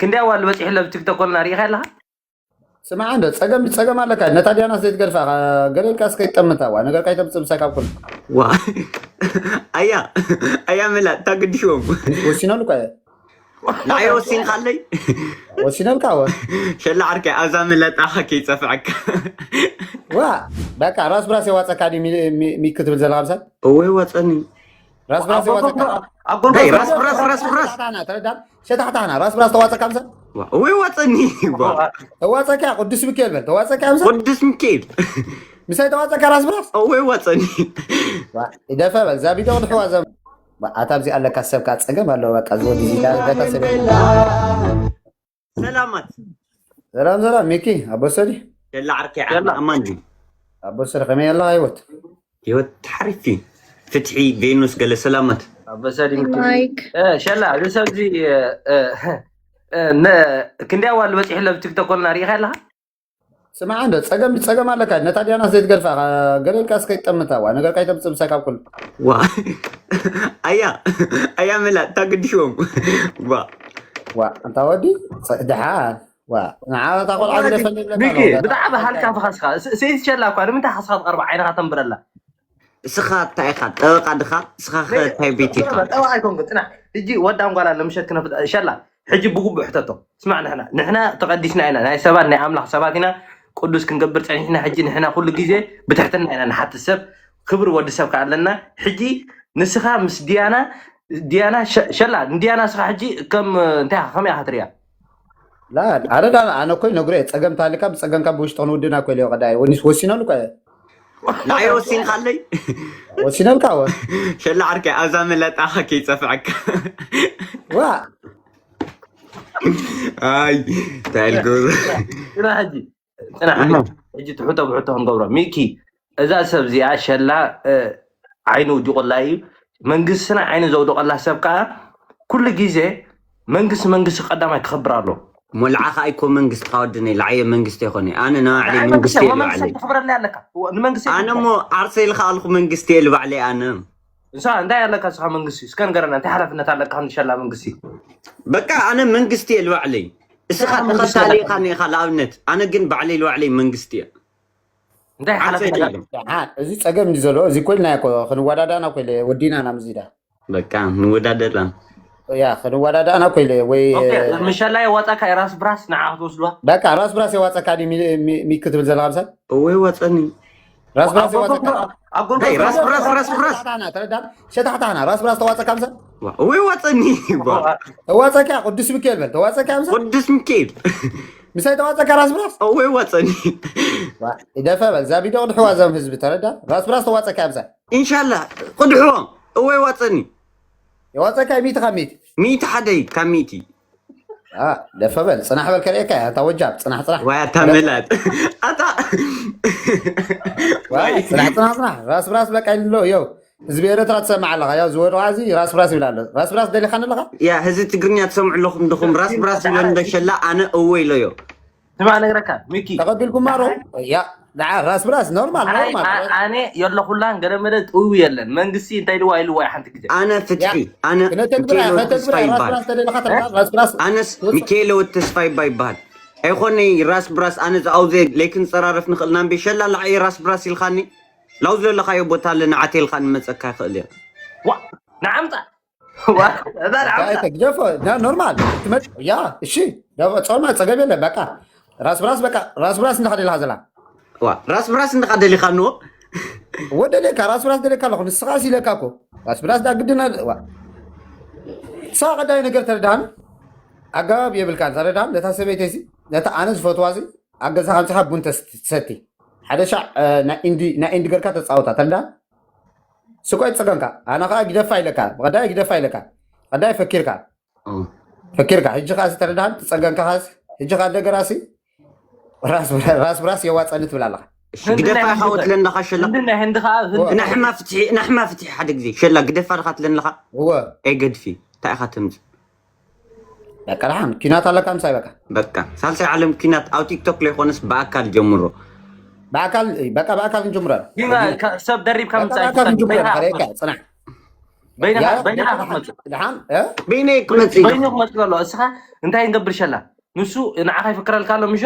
ክንደይ ኣዋልድ በፂሑ ለብ ቲክቶክ ኮልና ርኢኻ ኣለኻ? ስማዕ እንዶ ጸገም ጸገም ኣለካ። ነታ ዲያና ዘይትገድፋ ገለልካ እስከ ይጠምታ ዋ ነገር ካይተምጽእ ምሳይ ካብ ኩሉ ዋ ኣያ ኣያ መላ እታ ግድሽዎም ወሲነሉ እኮ እየ። ንዓይ ወሲንካለይ ወሲነልካ ወ ሸላ ዓርከይ ኣብዛ መለጣኻ ከይጸፍዐካ ዋ በቃ ራስ ብራስ የዋጸካ ድዩ ሚ- ሚ- ሚኪ ትብል ዘለካ ምሳይ እወይ ዋጸኒ ራስ ብራስ የዋጸካ ደይ ራስ ብራስ ራስ ብራስ ተረዳን ሸታሕታሕና ራስ ብራስ ተዋጸካ ምሳይ ዋ እወይ ዋጸኒ ዋ ተዋጸካ ቅዱስ ሚካኤል በል ተዋጸካ ምሳይ ቅዱስ ሚካኤል ምሳይ ተዋጸካ ራስ ብራስ እወይ ዋጸኒ ይደፈ በል እዛ ቪድዮ ቅድሕዋ ዘም ኣታ ኣብዚ ኣለካ ሰብካ ጸገም ኣለዎ በቃ ዝወዲ ዚዳ በታ ሰብ ሰላማት ሰላም ሰላም ሚኪ ኣቦሰዲ ሸላ ዓርከይ ዓቢ ኣማን ድዩ ኣቦሰዲ ከመይ ኣለካ ህይወት ህይወት ሓሪፍ እዩ ፍትሒ ቬኑስ ገለ ሰላማት ኣበሰዲ ማይክ ሸላ እዚ ሰብዚ ክንደይ ኣዋልድ በፂሑ ለብ ቲክቶክ ኮልና ርኢኻ ኣለኻ? ስማዕ እንዶ ጸገም ጸገም ኣለካ ነታ ዲያና ዘይትገድፋ ገለልካ እስከ ይጠምታ ዋ ነገር ካይተምጽእ ምሳይ ካብ ኩሉ ዋ ኣያ ኣያ መላ እታ ግድሽዎም ዋ ዋ እንታ ወዲ ጸ- ድሓን ዋ ንዓታ ቆልዓ ግደፈኒ ይብለካ ሚኪ ኣለዎ። ብጣዕሚ ሃልካ ተኸስካ ሰይቲ ሸላ እኳ ንምንታይ ሓስኻ ትቐርባ ዓይንኻ ተንብረላ እስኻ እንታይ ኢኻ ጠበቃ ድኻ እስኻ ከ እንታይ ቤት ኢኻ ጠበቃ ኣይኮንኩ ፅናሕ ሕጂ ወዳም ጓላ ንምሸት ክነፍጥ ሸላ ሕጂ ብግቡእ ሕተቶ ስማዕ ንሕና ንሕና ተቐዲስና ኢና ናይ ሰባት ናይ ኣምላኽ ሰባት ኢና ቅዱስ ክንገብር ፀኒሕና ሕጂ ንሕና ኩሉ ግዜ ብትሕትና ኢና ንሓትት ሰብ ክብሪ ወዲ ሰብ ከኣለና ሕጂ ንስኻ ምስ ዲያና ዲያና ሸ- ሸላ ንዲያና ስኻ ሕጂ ከም እንታይ ኢኻ ከመይ ኢኻ ትሪያ ላ ኣረዳ ኣነ ኮይ ነግሮ እየ ጸገም ታልካ ብጸገምካ ብውሽጢ ክንውድና ኮይ ለዮ ቀዳይ ወኒስ ወሲነሉ ኮ ንዓይ ወሲንካለይ ወሲነልካ ወ ሸላ ዓርከይ ኣብዛ መለጣኻ ከይጸፍዐካ ዋ ኣይ እንታይ ልገብር ግና ሕጂ ፅና ሕጂ ትሕቶ ብሕቶ ክንገብሮ ሚኪ እዛ ሰብ እዚኣ ሸላ ዓይኑ ውዲቆላ እዩ መንግስትና ዓይኑ ዘውደቀላ ሰብ ከዓ ኩሉ ግዜ መንግስቲ መንግስቲ ቀዳማይ ክኸብር ኣሎ ሞልዓኻ ኣይኮ መንግስቲ ካወድነ ለዓየ መንግስቲ ይኮነ ኣነ ንባዕለይ መንግስቲ እየ ንባዕለይ ክኽብረላ ኣለካ ንመንግስቲ ኣነ ሞ ዓርሰይ ልኸኣልኩ መንግስቲ እየ ልባዕለይ ኣነ ንሳ እንታይ ኣለካ ስኻ መንግስቲ እስከ ንገረና እንታይ ሓላፍነት ኣለካ ክንሸላ መንግስቲ በቃ ኣነ መንግስቲ እየ ልባዕለይ እስኻ ተኸታሊ ኢኻ ኒኻ ንኣብነት ኣነ ግን ባዕለይ ልባዕለይ መንግስቲ እየ እንታይ ሓላፍነት ዓርሰይ ኣለካ ኢሎም ደሓን እዚ ጸገም እንዲ ዘሎ እዚ ኮይልና እኮ ክንወዳዳና ኮይለ ወዲና ናብ ዝዳ በቃ ንወዳደላ ያ ክንወዳዳና ኮይለ ወይ ኦኬ፣ ምሸላ የዋጣካ የራስ ብራስ ንዓ ክትወስድዋ በቃ ራስ ብራስ የዋጸካ ድዩ ሚ- ሚ- ሚኪ ትብል ዘለካ ምሳይ እወይ ዋጸኒ ራስ ብራስ የዋጸካ ኣብ ጎን ሄይ ራስ ብራስ ራስ ብራስ ሸታሕታሕና ተረዳን ሸታሕታሕና ራስ ብራስ ተዋጸካ ምሳይ እወይ ዋጸኒ ተዋጸካ ቅዱስ ሚካኤል በል ተዋጸካ ምሳይ ቅዱስ ሚካኤል ምሳይ ተዋጸካ ራስ ብራስ እወይ ዋጸኒ ይደፈ በል እዛ ቪድዮ ቅድሕዋ ዘም ህዝቢ ተረዳ ራስ ብራስ ተዋጸካ ምሳይ ኢንሻላ ቅድሕዎም እወይ ዋጸኒ የዋጸካ ሚእቲ ካብ ሚእቲ ሚእቲ ሓደ እዩ ካብ ሚእቲ ደፈ በል ጽናሕ በል ከርእየካ እያ እታ ወጃብ ጽናሕ ጽናሕ ዋይ ኣታ መላት ኣታ ዋይ፣ ጽናሕ ጽናሕ ጽናሕ ራስ ብራስ በቃ ኢሉ ኣሎ። ያው ህዝቢ ኤረትራ ትሰምዕ ኣለኻ። ያው ዝወደዋ እዚ ራስ ብራስ ይብል ኣሎ። ራስ ብራስ ደሊኻን ኣለኻ? ያ ህዚ ትግርኛ ትሰምዑ ኣለኹም ድኹም ራስ ብራስ ይብሎ እንደሸላ ኣነ እወ ኢሎዮ ስማ ነግረካ ሚኪ ተቐቢልኩማ ዶ? ያ ደዓ ራስ ብራስ ኖርማል ኣይ፣ ኖርማል። ኣ- ኣነ የለኹላን ገለ መለ ጥው የለን መንግስቲ እንታይ ድዋ ኢልዋ ሓንቲ ግዜ ኣነ ፍትሒ ኣነ ክነተግብራ ሚካኤል ወዲ ከተግብራ ተስፋ ራስ ይበሃል ብራስ ተደሊኻ ተግብራ ራስ ብራስ ኣነስ ሚካኤል ወዲ ተስፋ ይባ ይበሃል ኣይኮነ ራስ ብራስ ኣነ ዝኣውዘ ለይክንፀራረፍ ንኽእል ናምቤ ሸላ ላዓየ ራስ ብራስ ኢልካኒ ላው ዝለለኻዮ ቦታ ኣለ ንዓቴልካ ንመፀካ ይኽእል እየ ዋ ንዓምፃ ዋ እዛ ንዓምፃ ተግደፎ ኖርማል ትመጥ ያ እሺ ጾማ ጸገብ የለ በቃ ራስ ብራስ በቃ ራስ ብራስ እንዳኻ ደሊኻ ዘላ ዋ ራስ ብራስ እንድኻ ደሊኻ ንዎ ወደሌካ ራስ ብራስ ደሌካ ኣለኹ ንስኻ ሲለካ እኮ ራስ ብራስ ዳ ግድና ዋ ንስኻ ቀዳይ ነገር ተረዳሃን ኣገባብ የብልካን ተረዳሃን ነታ ሰበይተይሲ ነታ ኣነ ዝፈትዋሲ ኣብ ገዛኻ ምፅኻ ቡን ተስ- ትሰቲ ሓደ ሻዕ እ፣ ናይ ኢንዲ ናይ ኢንዲ ገርካ ተፃወታ ተረዳሃን ስቆይ ፀገምካ ኣነ ከዓ ግደፋ ኢለካ ብቐዳይ ግደፋ ኢለካ ቀዳይ ፈኪርካ ፈኪርካ ሕጂ ከዓ ተረዳሃን ትፀገምካ ካስ ሕጂ ከዓ ደገራሲ ራስ ብራስ የዋፀኒ ትብል ኣለኻ ግደፋ ኢኻ ወትለንዳኻ ሸላ ህንዲ ናይ ህንዲ ከዓ ህንዲ ናሕማ ፍትሒ ናሕማ ፍትሒ ሓደ ግዜ ሸላ ግደፋ ድኻ ትለንለኻ እወ ኤገድፊ እንታይ ኢኻ ትምፅ በቃ ደሓን ኪናት ኣለካ ምሳይ በቃ በቃ ሳልሳይ ዓለም ኪናት ኣብ ቲክቶክ ለይኮነስ ብኣካል ጀምሮ ብኣካል በቃ ብኣካል ክንጀምሮ ግን ከ- ሰብ ደሪብካ በቃ ምምፃእ ብኣካል ክንጀምሮ ይፈትሕ። ከረካ ፅናሕ በይንኻ ያ በይንኻ ደሓን ክትመጽእ ደሓን እ? በይነይ ክመጽእ ኢኻ። በይኑ ክመጽእ ከሎ እስኻ እንታይ ይገብር ሸላ ንሱ ንዓኻ ይፍክረልካ ኣሎ ምሾ።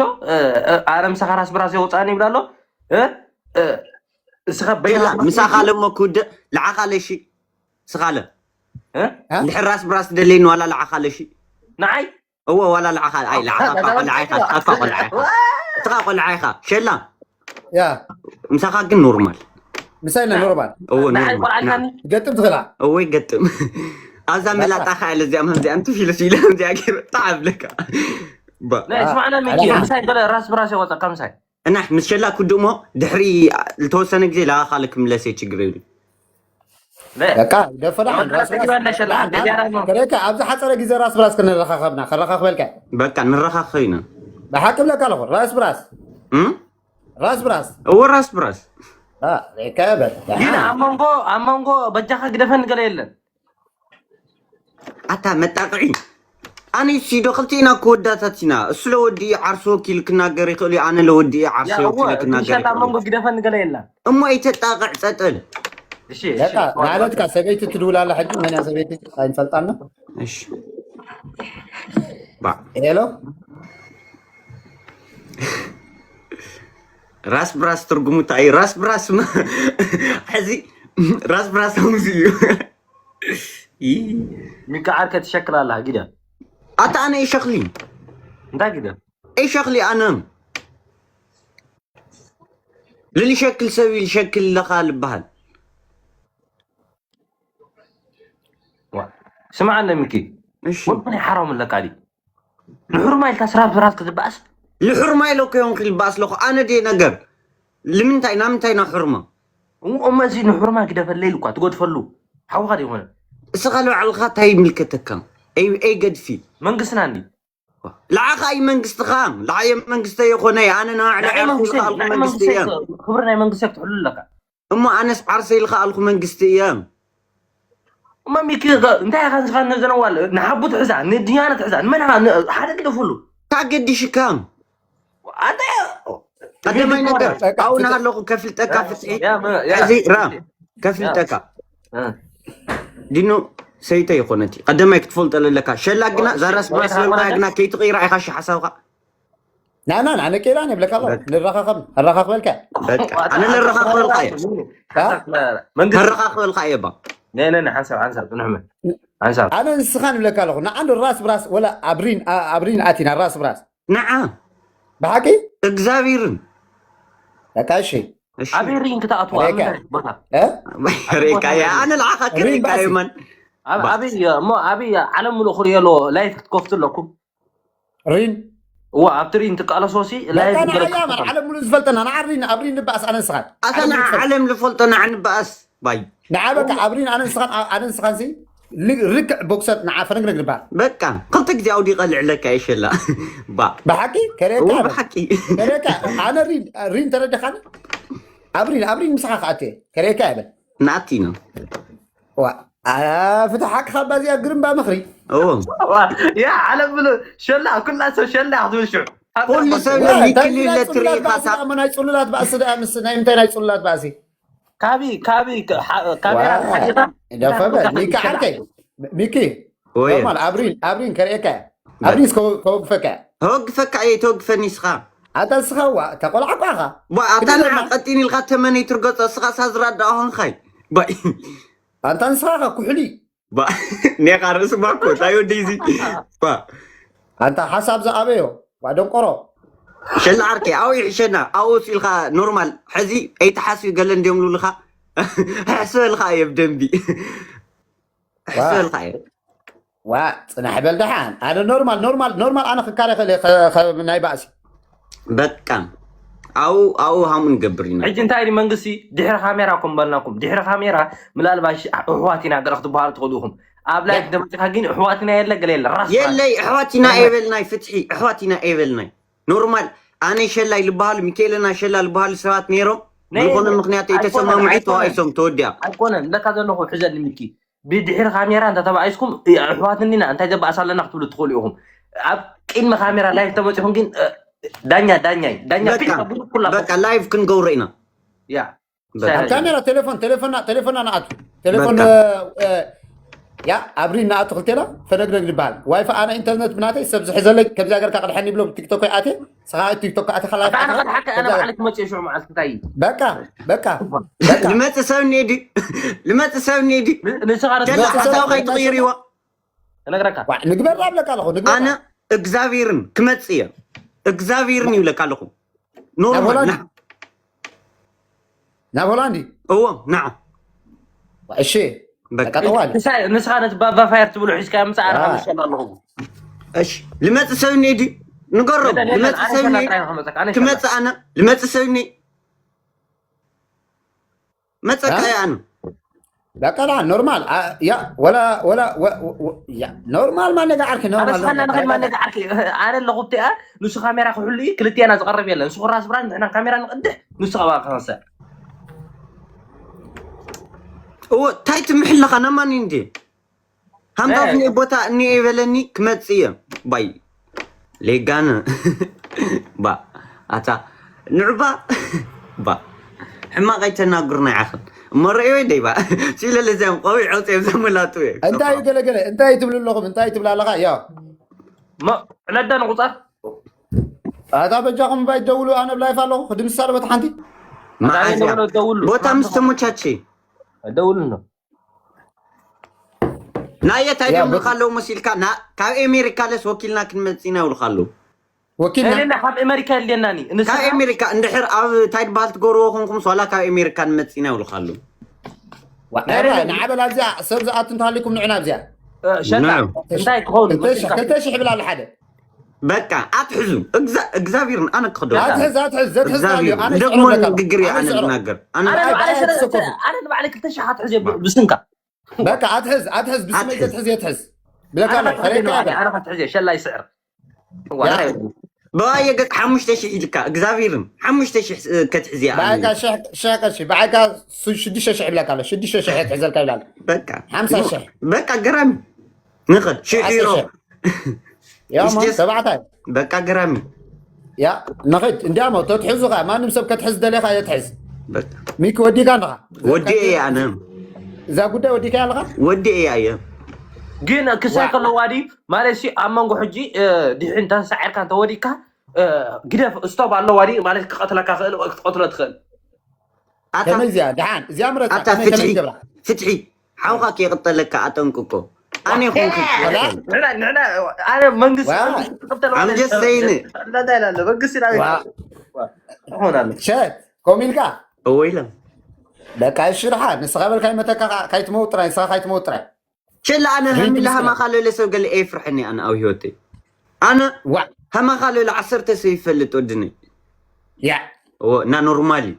ኣረ ምሳኻ ራስ ብራስ የውፃኒ ይብላ ኣሎ። እ? እ፣ እስኻ በይኑ ሸላ ምሳኻ ለሞ ክውድእ ልዓኻ ለሺ ስኻለ እ? እንድሕር ራስ ብራስ ትደለይኒ ዋላ ልዓኻ ለሺ ንዓይ እወ ዋላ ልዓኻ ኣይ ልዓኻ እኳ ቆልዓ ኢኻ እኳ ቆልዓ ኢኻ እትኻ ቆልዓ ኢኻ ሸላ ያ ምሳኻ ግን ኖርማል ምሳይና ኖርማል እወ ንዓይ ኖርማል ቆልዓልካኒ ትገጥም ትኽእላ እወ ይገጥም ኣብዛ መላጣ ኸዓ ኢለ እዚኣ ከምዚኣ እንትፊለ ሲለ እዚኣ ገይረ ጣዕ ኣብለካ ባ ናይ ስማዕና ሚኪ ምሳይ ገለ ራስ ብራስ የወፀካ ምሳይ እና ምስ ሸላ ክድሞ ድሕሪ ዝተወሰነ ግዜ ላኻኻለ ክምለስ እየ ችግር የብሉ ለ- በቃ ደፈላ ወጣ ተጊባ እንዳሸላ፣ ተጊባ ነው። ከረካ ኣብዚ ሓፀረ ግዜ ራስ ብራስ ክንረኻኸብና ከረኻኽበልካ በቃ ንረኻኸብ ኢና ብሓቂ ብለካ ኣለኹ ራስ ብራስ እም? ራስ ብራስ እወ ራስ ብራስ አ፣ ሬካ በል ግን ኣብ መንጎ ኣብ መንጎ በጃኻ ግደፈን ገለ የለን። ኣታ መጣቕዒ ኣነ ሲዶ ክልቲና ክወዳታት ኢና እሱ ለወዲ ዓርሲ ወኪል ክናገር ይኽእል እዩ ኣነ ለወዲ ዓርሲ ያ እወ ወኪል ክናገር ትንሸት ኣብ ይኽእል መንጎ እዩ። ግደፈን ገለ የለን። እሞ ኣይተጣቕዕ ጸጠል እሺ በቃ ማለትካ ሰበይቲ ትድውላላ ሕጂ መን እያ ሰበይቲ ኣይንፈልጣና እሺ ባ ሄሎ ራስ ብራስ ትርጉሙ እንታይ እዩ? ራስ ብራስ ማ- ሕዚ ራስ ብራስ ሙዚ እዩ ይ- ሚካ ዓርከ ትሸክል ኣላ ጊደ ኣታ ኣነ ይሸክሊ እንታይ ጊደ ይሸክሊ ኣነ ልልሸክል ሰብ ይልሸክል ለኻ ልበሃል ስማዕ እንደ ሚኪ እሺ ወልኩን ሓራም ኣለካ ዲ ንሕሩማ ኢልካ ስራብ ስራት ክትበኣስ ልሕርማ ኢለ ኮ ዮንክ ልበኣስ ለኹ ኣነ ድየ ነገር ልምንታይ ናምንታይ ና ሕርማ እሞ እዚ ንሕሩማ ግደፈለይ ኢልኳ ትገድፈሉ ሓውካ ዶ ይኾነ እስኻ ንባዕልኻ እንታይ ይምልከተካ ኣይ ኣይ ገድፊ መንግስትና እንዲ ለዓኻ ኣይ መንግስትኻ ለዓየ መንግስተ የኾነ ኣነ ንባዕሊ ንዓይ ዓርኩ መንግስተ ዝኸኣልኩ ንዓይ መንግስቲ መንግስተ እየ ክብሪ ናይ መንግስተ ክትሕሉ ኣለካ እሞ ኣነስ ዓርሰይ ዝኸኣልኩ መንግስቲ እየ እማ ሚኪ እንታይ ኢኻ ንስኻ ነዘነዋል ንሓቡ ትሕዛ ንድያነ ትሕዛ ንመን ኢኻ ን- ሓደ ግደፉሉ ታገዲሽካ ኣንተ ቀደማይ ነገር በቃ፣ ኣብኡ ፍትሒ- ናሃለኹ ከፍልጠካ ፍትሒ ያ፣ መ- ያ። ሕዚ ራ ከፍልጠካ እ። ዲኖ ሰይተ ይኮነቲ ቀደማይ ክትፈልጦ ለለካ ሸላ ግና ዛራስ ብራስ ለልካ ግና ከይትቕይራ ኢኻ ሺ ሓሳብካ ናና ኣነ ቄላን የብለካ ኣሎ ንራኻኸብ ኣራኻኽበልካ በቃ ኣነ ለረኻኽበልካ እየ መንግስቲ ከረኻኽበልካ እየ ባ ነነ ሓንሳብ ሓንሳብ ጽንሕመ ሓንሳብ ኣነ ንስኻን ይብለካ ኣለኹ ንዓንዱ ራስ ብራስ ወላ ኣብሪን ኣ- ኣብሪን ኣቲና ራስ ብራስ ንዓ ብሓቂ እግዚኣብሔርን በቃ እሺ እሺ ኣበይ ሪኢን ክትኣትዋ ኣብ ሬካ። ምንታይ ቦታ እ? ሬካ እያ ኣነ ንዓኻ ሪን ክሬካ ባሲ። የማን ኣብ ባ- ኣበይ እሞ ኣበይ ዓለም ሙሉእ ክርእዮ ኣለዎ ላይፍ ክትከፍቱ ኣለኩም ሪን እዋ ኣብቲ ሪኢን ትቃለሶ ሲ ላይፍ በቃ ገለ ንዓያ ማለት ዓለም ሙሉ ዝፈልጠና ንዓ ሪን ኣብ ሪን ንበኣስ ኣነ ንስኻን ኣታ ንዓ ዓለም ልፈልጦ ንዓ ንበኣስ ባይ ንዓ በቃ ኣብ ሪን ኣነ ንስኻን ኣነ ንስኻን ሲ ል- ርክዕ ቦክሰር ንዓ ፈነግነግ ንበሃል በቃ ክልተ ግዜ ኣውዲቐ ልዕለካ ይሸላ ባ ብሓቂ ከሬካ እዎ በል። ብሓቂ ከሬካ ኣነ ሪን ሪን ተረደኻኒ ኣብ ሪን ኣብ ሪን ምሳኻ ክኣት እየ ከሬካ ይበል ንኣቲ ነው ዋ ኣ፣ ፍትሓ ክኻባ እዚኣ ግርምባ ምኽሪ እዎ ያ ዓለም ብሎ ሸላ ኩላ ሰብ ሸላ ክትብል ሽዑ ኩሉ ሰብ ዋ፣ እንታይ ለሚክሊ ናይ ለትሪ ጽሉላት ካሳ ባእሲ ደኣ፣ ናይ ጽሉላት ባእሲ ደኣ ምስ ናይ ምንታይ ናይ ጽሉላት ባእሲ ካቢ ካቢ ካ- ካ- ካሜራ ዋ፣ ሓቂኻ ደፈበ ሚኪ ዓርከይ ሚኪ ወይ ኖርማል ኣብሪን ኣብሪን ከርእየካ እያ ኣብሪን ከወግፈካ እያ ተወግፈካ እየ ተወግፈኒ ስኻ ኣታ ንስኻ ዋ ተቆልዓ ኳ ኢኻ ባ ኣታ ንዓ ቀጢን ኢልካ ተመነይ ትርገጾ ስኻ ሳዝራ ደኣ ኾንኻይ ባይ ኣንታ ንስኻ ኢኻ ኩሕሊ ባ ኔኻ ርእሲ ባኮ እንታይ ወዲ እዚ ባ ኣንታ ሓሳብ ዝኣበዮ ዋ ደንቆሮ ሸላ ዓርከይ ኣብኡ ይሕሸና ኣብኡ ኢልካ ኖርማል ሕዚ ኣይትሓስቢ ገለ እንዲዮም ልብልካ ሕስበልካ እየ ብደንቢ ሕስበልካ እየ ዋ ጽናሕ በል ደሓን ኣነ ኖርማል ኖርማል ኖርማል ኣነ ክካረ ክእል እየ ከ- ከ- ናይ ባእሲ በቃ ኣብኡ ኣብኡ ሃሙ ንገብር ኢና ሕጂ እንታይ ድዩ መንግስቲ ድሕሪ ካሜራ ኮም በልናኩም ድሕሪ ካሜራ ምናልባሽ ኣሕዋት ኢና ገለ ክትበሃሉ ትኽእሉ ኢኹም ኣብ ላይፍ ደመፅካ ግን ኣሕዋት ኢና የለ ገለ የለ ራስ የለይ ኣሕዋት ኢና ኤበልናይ ፍትሒ ኣሕዋት ኢና ኤበልናይ ኖርማል ኣነ ሸላይ ልበሃሉ ሚካኤልና ሸላ ልበሃሉ ሰባት ነይሮም ናይ- ዝኾነ ምክንያት ኣይኮነን፣ የተሰማሙዒ ኣይኮነን። ተባኢሶም ተወዲያ ኣይኮነን ለካ ዘለኹ ሕዘኒ ሚኪ ብድሕሪ ካሜራ እንተተባኢስኩም ኣሕዋትኒ ኢና እንታይ ዘበኣሳለና ክትብሉ ትኽእሉ ኢኹም ኣብ ቅድሚ ካሜራ ላይፍ ተመፂኹም ግን እ፣ ዳኛ ዳኛ እዩ። ዳኛ በቃ ፊት ከብሉ ኩላ በቃ ላይቭ ክንገብሮ ኢና ያ በቃ። ኣብ ካሜራ ቴሌፎን ቴሌፎና ቴሌፎና ንኣቱ ቴሌፎን በቃ። እ፣ ያ ኣብሪ እናኣቱ ክልቴና ፈነግረግ ዝበሃል ዋይፋ ኣነ ኢንተርነት ብናተይ ሰብ ዝሕዘለይ ከምዚ ሃገርካ ቅድሐኒ ብሎ ቲክቶክ ኣቴ ስኻ ቲክቶክ ኣቴ ከላ ኣታ ኣነ ከድሓካ ኣነ ባዕለ ክመፅእ ሽዑ መዓልቲ እንታይ እዩ? በቃ በቃ በቃ ልመፅእ ሰብ እኒኤ ድዩ? ልመፅእ ሰብ እኒኤ ድዩ? ን- ንስኻ ጀላ ንስኻ ሓሳብ ንስኻ ከይትቕይርዎ። እነግረካ ዋ፣ ንግበር ኣብለካ ኣለኹ ንግበር ኣነ እግዚኣብሔርን ክመፅእ እየ። እግዚኣብሔርን ይብለካ ኣለኹ። ናብ ኖርማል ሆላንድ ና ናብ ሆላንድ እዩ። እዎ ንዓ እሺ በቃ። በቃ ጠዋል ንሳ- ንስኻ ነቲ ባባ ፋየር ትብሎ ሒዝካ ምፃእ ኣረ ዋ። ምሸላ ኣለኹ። እሺ ልመፅእ ሰብ እኒኤ ድዩ? ንገሮም። የለን፣ የለን፣ ልመፅእ ኣነ ሰብ እኒኤ ሸላጣ እየ ክመፀካ፣ ኣነ ሸላጣ። ክመፅእ ኣነ ልመፅእ ሰብ እኒኤ መፀካ እ? እየ ኣነ በቃ ዳ ኖርማል አ- ያ ወላ ወላ ወ- ወ- ወ- ያ ኖርማል ማነጋ ዓርኪ ኣነ ኖርማል ስኻና ኖርማል ንኸድ ማን ተረጋጋ። ነጋ ዓርኪ ኣነ ኣለኹ ብቲኣ ንሱ ካሜራ ክሕሉ እዩ ክልቲኣና ዝቐርብ የለን ንሱ ክራስ ብራን ንሕና ካሜራ ንቕድሕ ንሱ ኸባ ክኸሰ እዎ እንታይ ትምሕለኻ ናማን እንዲ ሃምታ ናይ ፍኒ ቦታ እኒኤ ይበለኒ ክመፅእ እየ ባይ ሌጋነ ባ ኣታ ንዑባ ባ ሕማቕ ኣይተናግሩና ይዓኽን እሞ ረእዮ ደይባ ሲለ ለዚያም ቆቢዕ ኣውፅኦም ዘመላጡ እየ እንታይ እዩ ገለገለ እንታይ ትብሉ ኣለኹም እንታይ ትብላ ኣለኻ ያ ሞ ዕለዳ ንቁፃር ኣታ በጃኹም ባይ ደውሉ ኣነ ብላይፍ ኣለኹ ክድምስሳ ለበት ሓንቲ መዓዝያ ደውሉ ቦታ ምስ ተመቻቸ ደውሉ ነው ናየት ያ፣ ኣይደምልካ ኣለዉ መሲልካ ና- ካብ ኤሜሪካ ለስ ወኪልና ክንመፅእ ኢና ይብልካ ኣለዉ ወኪልና የሌለ ካብ ኣሜሪካ የሌናኒ ካብ እንስኻ ኤሜሪካ እንድሕር ኣብ ታይ ድበሃል ትገብርዎ ኮንኩም ሶላ ካብ ኤሜሪካ ንመፅእ ኢና ይብልካ ኣለዉ ዋ፣ ናይ ኣባ፣ ደለ- ንዓበል ኣብዚኣ ሰብ ዝኣቱ እንተሃሊኩም ንዑና ኣብዚኣ እ፣ ሸላ ንዑ። እንታይ ክኸውን ክልተ ሽሕ- ክልተ ሽሕ ይብል ኣሎ ሓደ በቃ ኣትሕዙ እግዛ- እግዚኣብሔርን ኣነ ክኽዶ ኣትሕዝ ኣትሕዝ ዘትሕዝ እግዚኣብሔር ተሃልዩ ኣነ እንደግሞ ይስዕረለካ ንግግር እየ ኣነ ኣነ ይስዕሮ ዝናገር ኣነ ኣነ ኣይ፣ ንባዕለይ ኣይ፣ ሰለ- ኣትሰኮፉ። ኣነ ንባዕለይ ክልተ ሽሕ ኣትሕዝ እየ ብ- ብስንካ በቃ ኣትሕዝ ኣትሕዝ ብስመይ ኣትሕዝ። ዘትሕዝ የትሕዝ ብለካ ኣነ ኣለኹ ከትሕዝ ከረካ እየ፣ በል ኣነ ከትሕዝ እየ፣ ሸላ ይስዕር። እዋ፣ ያ። እንታይ ይብሉ? በባየ ገጽ ሓሙሽተ ሽሕ ኢልካ እግዚኣብሔርን ሓሙሽተ ሽሕ እ፣ ከትሕዝ እያ ኣነ። በዓልካ ሽሕ ሽሕ ቅርሺ በዓልካ ሱ- ሽዱሽተ ሽሕ ይብለካ ኣሎ ሽዱሽተ ሽሕ የትሕዘልካ ይብላል በቃ ሓምሳ ሽሕ በቃ ገራሚ ንኸድ ሽሕ ሓምሳ ዩሮ ሽሕ። ያማ እስኪ ተባዕታይ በቃ ገራሚ ያ ንኸድ እንዲያሞ ተትሕዙ ኸ ማንም ሰብ ከትሕዝ ደለኻ የትሕዝ በቃ ሚኪ ወዲካ ኣለኻ ወዲኤ እየ ኣነ እዛ ጉዳይ ወዲካ ኣለኻ ወዲኤ እያ እየ ግን ክሳይ ዋ። ከለዋ ድዩ ማለት ሲ ኣብ መንጎ ሕጂ እ፣ ድሕሪ እንተሳዒርካ እንተወዲካ እ፣ ግደፍ ስቶፕ ኣለዋ ድዩ ማለት ክቐትለካ ክእል ወይ ክትቐትሎ ትኽእል ኣታ ከመይ እዚኣ ደሓን እዚኣ ምረፃ ኣታ ከመይ ከመይ ፍትሒ ይገብራ ፍትሒ ሓውኻ ከይቕጠለካ ኣጠንቅቆ ኣነ ይኹን ክልክለካ ንሕና ንሕና ኣነ መንግስቲ ዋ። መንግስቲ ክቕተል I'm ማለት just saying it። እንታይ ኢላለ መንግስቲ ናበይ ዋ። ይኾናል ሸት ከምኡ ኢልካ እወ ኢለ በቃ እሺ ደሓን ንስኻ በል ካይመተካ ካይትመውጥ ጥራይ ንስኻ ካይትመውጥ ጥራይ ችላ ኣነ ሪንግ ሀሚላ ምስክር። ሀማኻ ለለ ሰብ ገለ ኤፍርሐኒ ኣነ ኣብ ህይወተይ ኣነ ዋ ሃማኻ ለለ ዓሰርተ ሰብ ይፈልጥ ወድነይ ያ እወ እና ኖርማል እዩ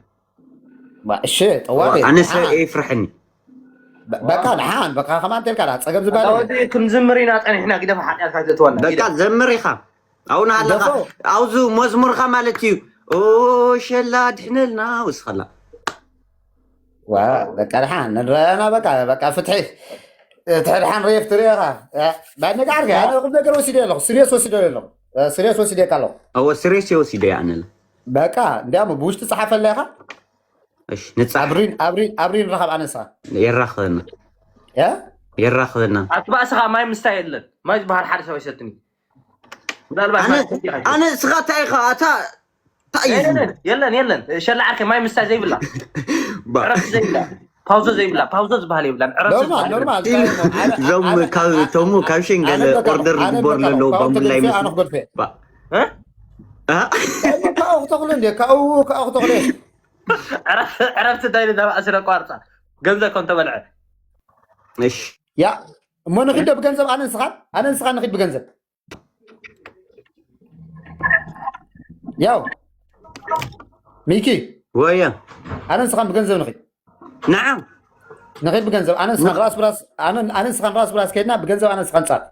ዋ፣ እሺ ጠዋሪ ኣነ ሰብ ደሓን። ኤፍርሐኒ በ- በቃ ደሓን በቃ ከማን ተልካ ዳ ጸገም ዝበሃል ኣታ የለን። ወዲ ክንዝምር ኢና ጸኒሕና ግደፍ ሓጢኣትካ ዘትወና በቃ ግደፍ። ዘምር ኢኻ ኣብኡ ናሃለኻ ደፎ። ኣብዚ መዝሙርካ ማለት እዩ ኦ ሸላ ድሕነልና ውስኸላ ዋ በቃ ደሓን ንረኣና በቃ በቃ ፍትሒ እቲ ሕድሓን ሬፍ ትሪኦ ኢኻ ባነጋዓርካ ኣነ ቁም ነገር ወሲደ ኣለኹ ስሪየስ ወሲደ ኣለኹ ስሪየስ ወሲደካ ኣለኹ እወ ስሬስ የወሲደ ኣነለ በቃ እንዲያም ብውሽጢ ጸሓፈለኻ እሺ ንጻሕ ኣብሪን ኣብሪን ኣብሪን ረኻብ ኣነሳ የራኽበና ያ የራኽበና ኣትባእስኻ ማይ ምስታይ የለን ማይ ዝበሃል ሓደ ሰብ ኣይሰትኒ ምናልባት ኣነ ማይ ሰትኻ ይኸ- ኣነ ስኻ እንታይ ኢኻ ኣታ እንታይ እዩ የለን የለን የለን ሸላ ዓርከ ማይ ምስታይ ዘይብላ ባ ዕረፍቲ ዘይብላ ፓውዞ ዘይብላ ፓውዞ ዝበሃል የብላን ዕረፍቲ ኖርማል ዝበሃል ኖርማል የብላን። እዞም ካብ ተሙ ካብ ሸንገለ ኦርደር ዝግበር ለለዉ ባምቡላ ይመስል ኣነ ክጎድፈ እ? እ? ካብኡ ክተኽሎ እንደ ካብኡ ካብኡ ክተኽሎ ዕረፍቲ እንታይ ኢሉ ተባእስረ ቋርፃ ገንዘብ ከም ተበልዐ እሺ ያ እሞ ንኺድ ዶ ብገንዘብ ኣነ ንስኻን ኣነ ንስኻን ንኺድ ብገንዘብ ያው ሚኪ ወየ ኣነ ንስኻን ብገንዘብ ንኺድ ንዓ ንኺድ ብገንዘብ ኣነ ንስኻን ራስ ብራስ ኣነ ኣነ ንስኻን ራስ ብራስ ከድና ብገንዘብ ኣነ ንስኻን ጻት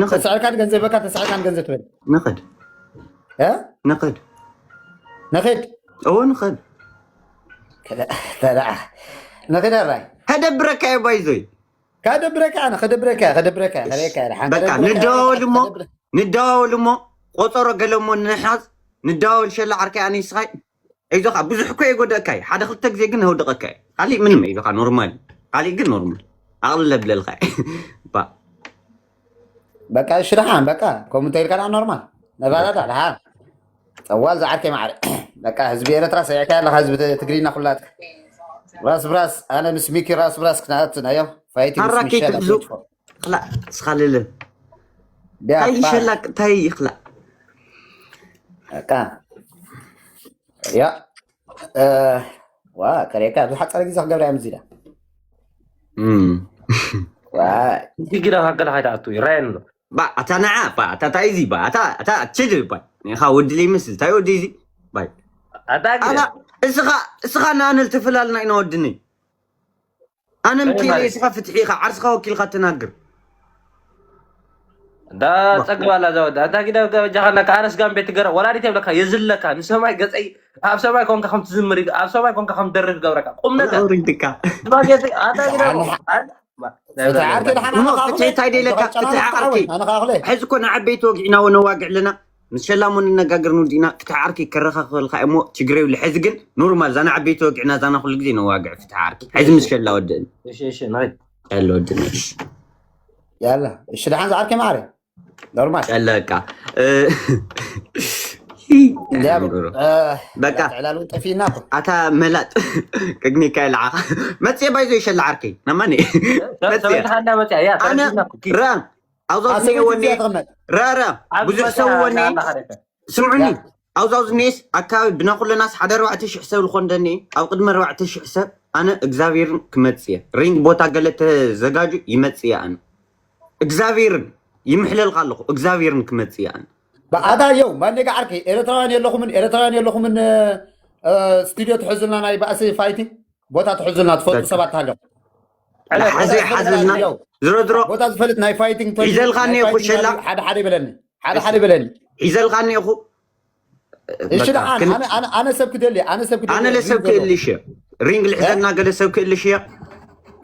ንኽድ ተስዕልካን ገንዘብ በካ ተስዕልካን ገንዘብ ትበል ንኽድ እ ንኽድ ንኺድ እዎ ንኽድ ተደዓ ንኺድ ኣራይ ከደብረካ እየ ባይዞይ ከደብረካ ኣነ ከደብረካ ከደብረካ ከደብረካ በቃ ንደዋወል እሞ ንደዋወል እሞ ቆፀሮ ገለ እሞ ንሓዝ ንደዋወል ሸላ ዓርከይ ኣነ ይስኻይ ዒዞኻ ብዙሕ እኮ የጎደእካ እዩ ሓደ ክልተ ግዜ ግን የውድቐካ እዩ ካሊእ ምንም ዒዞኻ ኖርማል ካሊእ ግን ኖርማል ኣቕልለ ብለልካ። ባ በቃ እሺ፣ ደሓን በቃ። ከምኡ እንተኢልካ ደኣ ኖርማል። ነባራዳ ደሓን። ጸዋል ዝዓርከ ማዕረ። በቃ ህዝቢ ኤርትራ ሰይዕካ ኣለኻ፣ ህዝቢ ት-፣ ትግርኛ ኩላትካ። ራስ ብራስ፣ ኣነ ምስ ሚኪ ራስ ብራስ ክነኣቱ ናዮ። ፋይቲ ምስ ታራ ሚሸል ከይትሕዙ። ኣትሌቲኮ። ክላ ስኻልልን ዲያ ታይ ፋ- ይሸላቅ ታይ ይኽላ በቃ ያ እ፣ ዋ ከሬካ ብዙሕ ሓጻር ግዜ ክገብራ እያ ምዚዳ። ዋ ችግር ሃገር ሃይዳ ኣቱ ይራየን ኣሎ። ባ ኣታ ንዓ ባ ኣታ ታይ እዚ ባ ኣታ ኣታ ችድ ባ ንኻ ወዲ ለይ ምስል ታይ ወዲ እዚ ባይ ኣዳጊ ኣታ እስኻ እስኻ ንኣነ ልትፍላልና ኢና ወድኒ ኣነ ምኪኤል ማለት? እስኻ ፍትሒ ኢኻ ዓርስኻ ወኪልካ ትናግር እንዳ ጸግብ ኣላ እዛ ወዲ ኣዳጊ ዳ በጃኻ ኣለካ ኣነስ ጋም ቤት ገረ ወላዲት የብለካ የዝለካ ንሰማይ ገጸይ ኣብ ሰማይ ኮንካ ከም ትዝምር ይግ- ኣብ ሰማይ ኮንካ ከም ትደርፍ ይገብረካ ቁም ነገር ሪድካ ሽማግሌ ኣዳጊ ዳ ፍትሒ ዓርከይ ደሓን እሞ ኣነ ፍትሒ እንታይ ደለካ ፍትሒ ዓርከይ ኣነ ካኽለ ሕዚ እኮ ንዓበይቲ ወጊዕና ወነዋግዕ ኣለና ምስ ሸላሞ ንነጋገር ንውዲእና ፍትሒ ዓርከይ ከረኻኽበልካ እሞ ችግር የብሉ ሕዚ ግን ኖርማል እዛ ንዓበይቲ ወጊዕና እዛና ኩሉ ግዜ ነዋግዕ ፍትሒ ዓርከይ ሕዚ ምስ ሸላ ወድእን እሺ እሺ ናይ ሸላ ወድእን እሺ ያላ እሺ ደሓን ዝዓርከይ ማዕረ ኖርማል ጨለቃ እ፣ እንዲያ ኣምሮ። እ፣ በቃ ዕላል እውን ጠፊእና እኮ ኣታ መላጥ ቅድሚካ ይልዓኻ መፅየ ባይዞ ይሸላ ዓርከይ ናማኒ መፅየ ሰበይትኻ እንዳመፅያ እያ ኣነ ተረዲእና እኮ። ኪድ። ራ ኣብዛ ኣብ ሰበይቲ ዝኒኤወኒ እዚኣ ተቐመጥ ራ ራ ዓቢ ብዙሕ መፅያ ሰብ ወኒ ኣላ ሓደ ሰብ። ስምዑኒ ያ። ኣብዛ ኣብዚ ኔስ ኣካባቢ ብናኩለናስ ሓደ ኣርባዕተ ሽሕ ሰብ ዝኾን ደኒ ኣብ ቅድሚ ኣርባዕተ ሽሕ ሰብ ኣነ እግዚኣብሔርን ክመጽእ እየ ሪንግ ቦታ ገለ ተዘጋጁ ይመጽእ እየ ኣነ እግዚኣብሔርን ይምሕለልካ ኣለኹ እግዚኣብሔርን ክመጽእ እየ ኣነ ብኣታ የው ማንዴጋ ዓርከይ ኤርትራውያን የለኹምን ኤርትራውያን የለኹምን እ፣ ስቱዲዮ ትሕዙልና ናይ ባእሲ ፋይቲ ቦታ ትሕዙልና ትፈልጡ ሰባት ሃለኹ ሕዚ ሓዘልና ዝሮ ዝሮ ቦታ ዝፈልጥ ናይ ፋይቲንግ ሒዘልካ እኒኦ ኩሸላ። ሓደ ሓደ ይበለኒ ሓደ ሓደ ይበለኒ ሒዘልካ እኒኦኹ እሺ በቃ፣ ደሓን ግን- ኣነ- ኣነ- ኣነ ሰብ ክደሊ ኣነ ሰብ ክደሊ ኣነ ለሰብ ክእልሽ እየ ሪንግ ልሕዘልና ገለ ሰብ ክእልሽ እየ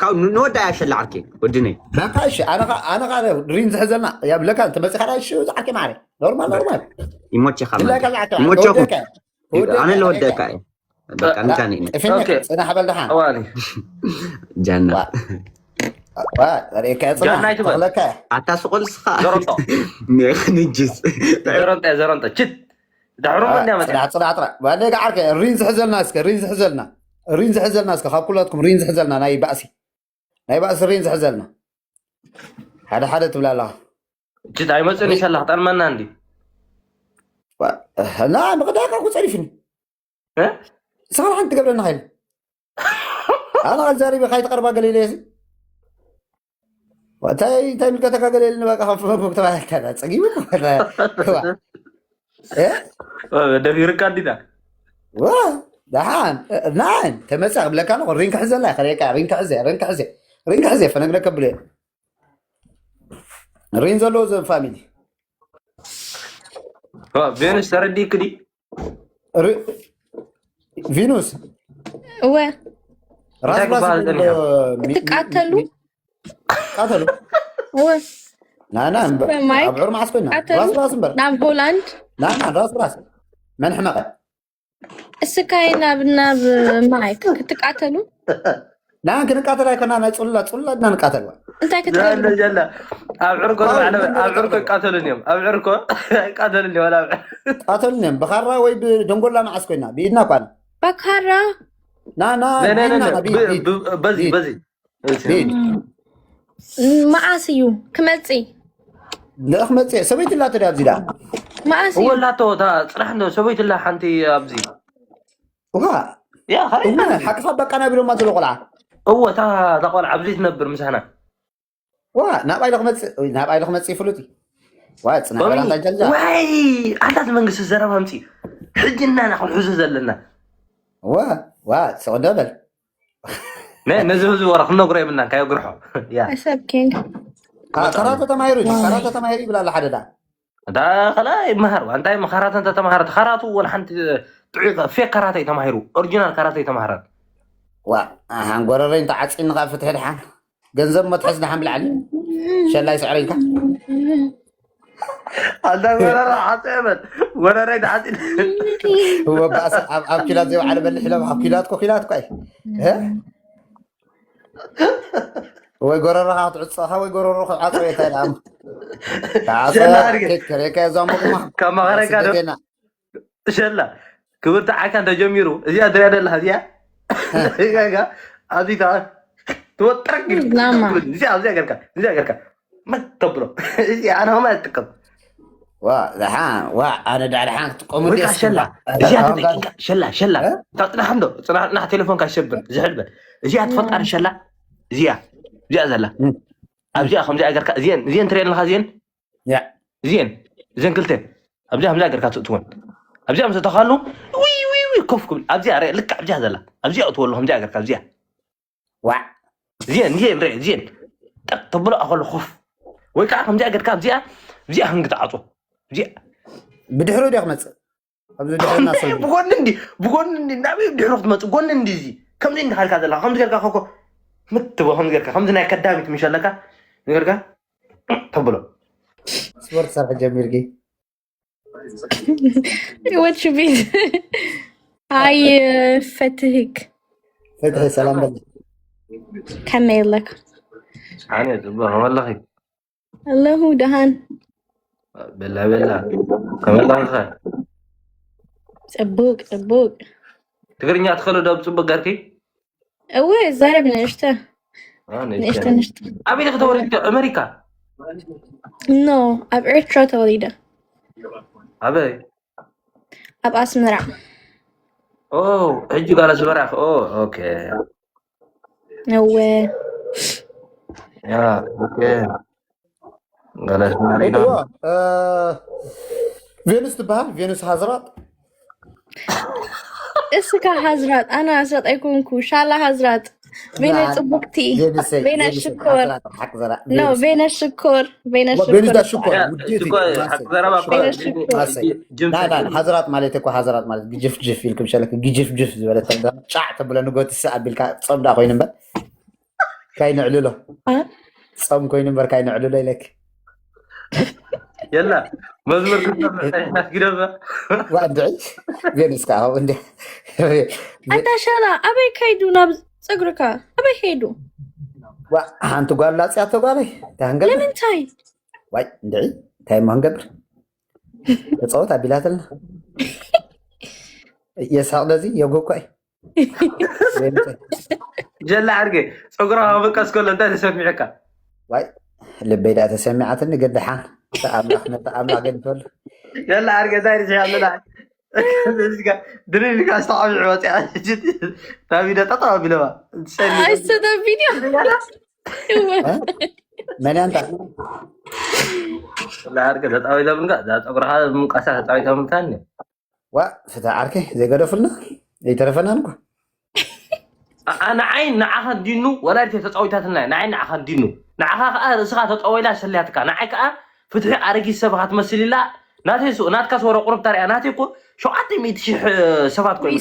ካብ ንወዳ ያሸላ ዓርኬ ወድነይ በቃ እሺ ኣነ ኸ- ኣነ ኸ ሪን ዝሕዘልና ያብለካ ተመፂኻ ዳ እሺ ዝዓርኬ ማዕረ ኖርማል ኖርማል ይሞቸኻ ብላካ ዝዓርኬ ይሞቸኹም ወደካ ኣነ ለወደካ እየ በቃ ንካኒ ጥፊኒ ኦኬ። ፅና ሓበል ደሓን ጠዋኒ ጃና ሪእካ ፅና ጃና ኣይትበል። ተኽለካ ኣታ ስቆል ስኻ ዘረንጦ ንጅስ ዘረንጦ እየ ዘረንጦ ችት ዳሕሮም እንዲያ መፅያ ፅና ፅና ፅና ባንዴጋ ዓርከ ሪን ዝሕዘልና እስከ ሪን ዝሕዘልና ሪን ዝሕዘልና እስከ ካብ ኩላትኩም ሪን ዝሕዘልና ናይ ባእሲ ናይ ባእሲ ሪን ዝሕዘልና ሓደ ሓደ ትብላ ኣለኻ ችት ኣይመፅን ይሸላ ክጠልመና እንዲ ና ምቕዳካ ክፀሪፍኒ እ? ንስኻ ሓንቲ ትገብረና ኸይል ኣነ ዛሪበ ካይትቐርባ ገለ ኢለ እንታይ እንታይ ምልከተካ ገለ ኢልኒ በቃ ካብ ፌስቡክ ተባሂልካ ጸጊቡ ደፊርካ እንዲና ዋ ደሓን ናን ተመጽእ ክብለካ ኣለኹ ሪን ክሕዘላ ከርእየካ ሪን ክሕዘ ሪን ክሕዘ ሪን ክሕዘ ፈነግረካ ብለ ሪን ዘለዎ ዘን ፋሚሊ ቬኑስ ተረዲእክ ዲ ሪ- ቪኑስ እወ ራስ እንታይ ራስ ክበሃል ይበል ጸኒሑ? ሚ- ሚ- ትቃተሉ? ሚ- ቃተሉ እወ ናና እምበር ማይክ ኣብ ዕር መዓስ ኮይና ቃተሉ? ራስ ራስ እምበር ናብ ሆላንድ ናና ራስ ራስ መን ሕመቐ እስካይ ናብ ናብ ማይክ ክትቃተሉ ናን ክንቃተል ኣይኮና ናይ ፁላ ፁላ ድና ንቃተል እንታይ ክትገብሩ ጀለ ኣብ ዕርኮ ዋው፣ ባዕለ ምን ኣብ ዕርኮ ይቃተሉ? ይቃተሉን እዮም ኣብ ዕርኮ ይቃተሉን እዮም ኣብ ቃተሉን እዮም ብኻራ ወይ ብደንጎላ መዓስ ኮይና ብኢድና ኳን በካራ ናና ነይ ነይ ነይ ብኢድና ነይ ብኢድ ብ- ብኢድ ብ- በዚ በዚ ብኢድ መዓስ እዩ ክመፅእ ንእኽ መፅእ ሰበይቲ ላተ ድያ ኣብዚ ደኣ መዓስ እዩ እወላቶ እታ ፅራሕ እንዶ ሰበይትላ ሓንቲ ኣብዚ ውሃ ያ እወ ሓቅኻ በቃ ናብ ኢሎማ ዘሎ ቆልዓ እወ እታ እታ ቆልዓ ኣብዚ ትነብር ምሳና ዋ ናብ ኣይለ ክመፅእ ኡይ፣ ናብ ኣይለ ክመፅእ ይፍሉጥ እዩ ዋ ፅና በላ እንታይ ጀልዛ ወይ ኣንታ እቲ መንግስቲ ዘረባ ኣምፂ ሕጂ እናና ክንሕዞ ዘለና ዋ ዋ ስቕ ደበል ነ- ነዚ ህዝቢ ወረ ክንነግሮ የብልናን ካየግርሖ ያ ሰብ ኪንግ ካ- ካራተ ተማሂሩ እዩ ካራተ ተማሂሩ ይብላ ኣላ ሓደ ዳ እታ ከላ ይመሃር እንታይ መኻራተ እንተተማሃረ ካራቱ ወላ ሓንቲ ጥዑይ ፌክ ካራተ እዩ ተማሂሩ ኦሪጂናል ካራተ እዩ ተማሃረ ዋ ኣሃን ጎረረይ እንተ ዓፂኒ ካብ ፍትሒ ድሓን ገንዘብ መትሐስ ድሓን ብላዕሊ ሸላይ ስዕረ ኢልካ ኣንታ ጎረረ ሓፀ በል ጎረረይ ድሓፂ እወ በኣሰ ኣብ ኣብ ኪላት ዘይበዓለ በልሕ ኢሎም ኣብ ኪላት ኮ ኪላት ኮ እ? ወይ ጎረሮኻ ክትዕጸኻ ወይ ጎረሮ ክትዓጸው እየ እንታይ ደኣ። ተዓጸ ሸላ ኣድርገ ኬክ ከሬካ እዞም ቁማ ካብ መኸረካ ዶ ስደቴና ሸላ ክብርቲ ዓካ እንተጀሚሩ እዚኣ ትሪኣ ዘለኻ እዚኣ ጋጋ ኣብዚ ከዓ ትወጥረክ ኢሉ ላማ ትብል እዚኣ ኣብዚኣ ገርካ እዚኣ ገርካ መት ተብሎ እዚኣ ኣነ ከማ እጥቀም ዋ ደሓን ዋ ኣነ ደኣ ደሓን ክትጥቀሙ ወይ ከዓ ደስ ሸላ ትብላ እዚኣ ኣሁን ጋር ተጠቂምካ ሸላ ሸላ እ? እንታ ፅናሕ እንዶ ፅናሕ ፅናሕ ቴሌፎንካ ይሸብር ዝሕልበል እዚኣ ትፈልጣ ሸላ እዚኣ እዚኣ ዘላ እ፣ እ። ኣብዚኣ ከምዚኣ ገርካ እዚአን እዚአን ትሪአን ኣለካ እዚአን ያ እዚአን እዘን ክልተ ኣብዚኣ ከምዚኣ ገርካ ትእትወን ኣብዚኣ ምስ እተኻሉ ዊ ዊ ዊ ኮፍ ክብል ኣብዚኣ ርአ ልክዕ ኣብዚኣ ዘላ ኣብዚኣ እትወሉ ከምዚኣ ገርካ ኣብዚኣ ዋዕ እዚአን እዚአን ርአ እዚአን ጠቅ ተብሎ ኣኸሉ ኮፍ ወይ ከዓ ከምዚኣ ገርካ ኣብዚኣ እዚኣ ክንግትዓጾ እዚኣ ብድሕሩ ዲያ ክመፅእ ኣብዚ ድሕርና ሰብ ብጎኒ እንዲ ብጎኒ እንዲ ናበይ ድሕሩ ክትመፅእ ጎኒ እንዲ እዚ ከምዚ እንዲ ካልካ ዘለካ ከምዚ ገርካ ከኮ ምትቦ ከምዚ ገርካ ከምዚ ናይ ከዳሚት ምሸለካ ገርካ ተብሎ ስፖርት ሰርሐ ጀሚርኪ ወች ቤት ኣይ ፈትህክ ፈትሒ ሰላም በል ከመይ ኣለካ ኣነ ጽቡቅ ከመለኺ ኣለሁ ደሃን በላ በላ ከመለኺ ጽቡቅ ጽቡቅ ትግርኛ ትኸሉ ዶ ጽቡቅ ገርኪ እወ ዛረብ ንእሽተ አ፣ ንእሽተ ንእሽተ ንእሽተ ኣበይ ኢኺ ተወሊድኪ ኣሜሪካ ኖ ኣብ ኤርትራ ተወሊደ ኣበይ ኣብ ኣስመራ ኦ ሕጂ ጋር ኣስመራ ኦ ኦኬ እወ ያ ኦኬ ጋር ኣስመራ ሬድዮ እ፣ ቬኑስ ትበሃል ቬኑስ ሃዝራጥ እስካ ሃዝራጥ ኣነ ኣስራጥ ኣይኮንኩ ሻላ ሃዝራጥ ቬነ ጽቡቅቲ ቬኑሰይ ቬነ ቬኑሰይ ሽኮር ሃዝራጥ ሓቅ ዘራ ኖ ቬኑስ ቬነ ሽኮር ቬነ ቬኑስ ዳ ሽኮር ሽኮር ውዴት ሽኮር ማሰይ ሓቅ ዘረባ እኮ ቬነ ሽኮር ሽኮር ማሰይ ና ና ና፣ ሃዝራጥ ማለት እኮ ሃዝራጥ ማለት ግጅፍ ግጅፍ ኢልኩም ሸለክ ግጅፍ ግጅፍ ዝበለ ተንዳ ጫዕ ተብለ ንጎትስ ኣቢልካ ጾም ዳ ኮይኑ እምበር ካይ ንዕልሎ አ? ጾም ኮይኑ እምበር ካይ ንዕልሎ ኢለክ የላ መዝሙር ክትሰምዕ ግደፈ ዋ እንድዒ ቬኑስ ከዓ ከምኡ እንዲ ኣታ ሻላ ኣበይ ከይዱ ናብ ጸጉርካ ኣበይ ከይዱ ዋ ሓንቲ ጓል ላፅያ ተጓለይ እንታይ ክንገብር ንምንታይ ዋይ እንድዒ እንታይ እሞ ክንገብር ተፃወት ኣቢላትልና የስሐቅ ነዚ የጎኳይ ጀላ ዓርገ ፀጉራ መቀስ ከሎ እንታይ ተሰሚዕካ ዋይ ልበይ ዳ ተሰሚዓትኒ ግን ደሓን እቲ ኣምላኽ ነቲ ኣምላኽ ገዲፈሉ ጀላ ዓርገ እንታይ ርስ ኣለና ድሪልካ ዝተዓቢዑ ወፂኣ ናቢደ ጠጠው ኣቢለዋ ኣይሰተ ቪድዮ መን ያንታ ላርገ ተጣዊታ ምንካ እዛ ፀጉርካ ምንቃሳ ተጣዊታ ምንካኒ ዋ ፍታ ዓርከይ ዘይገደፉልና ዘይተረፈናን እኳ ንዓይ ንዓኻ ዲኑ ወላዲተ ተፃዊታትና ንዓይ ንዓኻ ዲኑ ንዓኻ ከዓ ርእስኻ ተጠወይላ ሰልያትካ ንዓይ ከዓ ፍትሒ ኣረጊት ሰብ ክትመስል ኢላ ናተይ ሱ ናትካ ሰወረ ቁርብ ታሪያ ናተይ እኮ ሸውዓተ ሚእቲ ሽሕ ሰባት ኮይኑ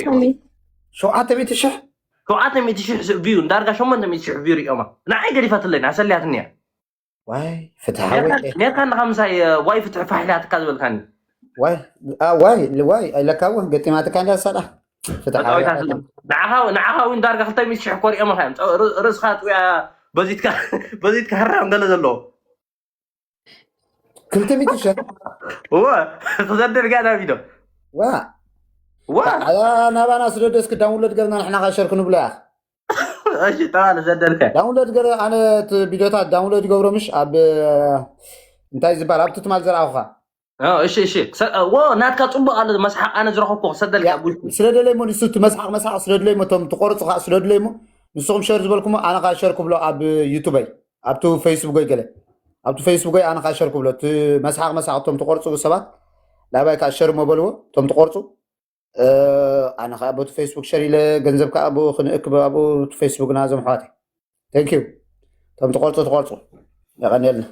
ሸውዓተ ሚእቲ ሽሕ ሸውዓተ ሚእቲ ሽሕ ቪዩ ዳርጋ ሸሞንተ ሚእቲ ሽሕ ቪዩ ሪኦማ ንዓይ ገዲፋትለይ ናሰልያትኒ እያ ዋይ ፍትሓዊ ኔርካ ንካ ምሳይ ዋይ ፍትሒ ፋሕ ኢላትካ ዝበልካኒ ዋይ አ፣ ዋይ ዋይ ለካ እውን ገጢማትካ እንዳ ሳላ ፍትሓዊ ተፃዊታ ስለ ንዓኻ ንዓኻ እውን ዳርጋ ክልተ ሚእቲ ሽሕ ኮሪኦም ኢኻ እዮም ርእስኻ ጥውያ በዚትካ በዚትካ ህራም ገለ ዘለዎ ክልተ ሚእቲ ሽሕ እወ ክሰደድ ጋር ናብ ኢዶ ዋ ዋ ኣላ ናባና ስደዶ እስኪ ዳውንሎድ ገርና ንሕና ካሸር ክንብሎ ያ እሺ ተባለ ሰደድካ ዳውንሎድ ገረ ኣነ እቲ ቪዲዮታት ዳውንሎድ ይገብሮ ምሽ ኣብ እንታይ ዝበሃል ኣብቲ ትማል ዘርኣኹኻ ኦ፣ እሺ እሺ ክሰ- ዎ ናትካ ፅቡቅ ኣሎ መስሓቅ ኣነ ዝረኸብኩ ክሰደልካ ቡሽ ስለ ደለይ ሞ ንሱ እቲ መስሓቅ መስሓቅ ስለ ደለይ ሞ እቶም ትቆርፁ ከዓ ስለ ደለይ ሞ ንስኹም ሸር ዝበልኩሞ ኣነ ከዓ ሸር ክብሎ ኣብ ዩቱበይ ኣብቲ ፌስቡከይ ገለ ኣብቲ ፌስቡከይ ኣነ ከዓ ሸር ክብሎ እቲ መስሓቅ መስሓቅ እቶም ትቆርፁ ሰባት ናባይ ከዓ ሸር ሞ በልዎ እቶም ትቆርፁ እ፣ ኣነ ከዓ በቲ ፌስቡክ ሸር ኢለ ገንዘብ ከዓ ኣብኡ ክንእክብ ኣብኡ እቲ ፌስቡክና እዞም ኣሕዋተይ ተንኪዩ እቶም ትቆርፁ ትቆርፁ የቐንየልና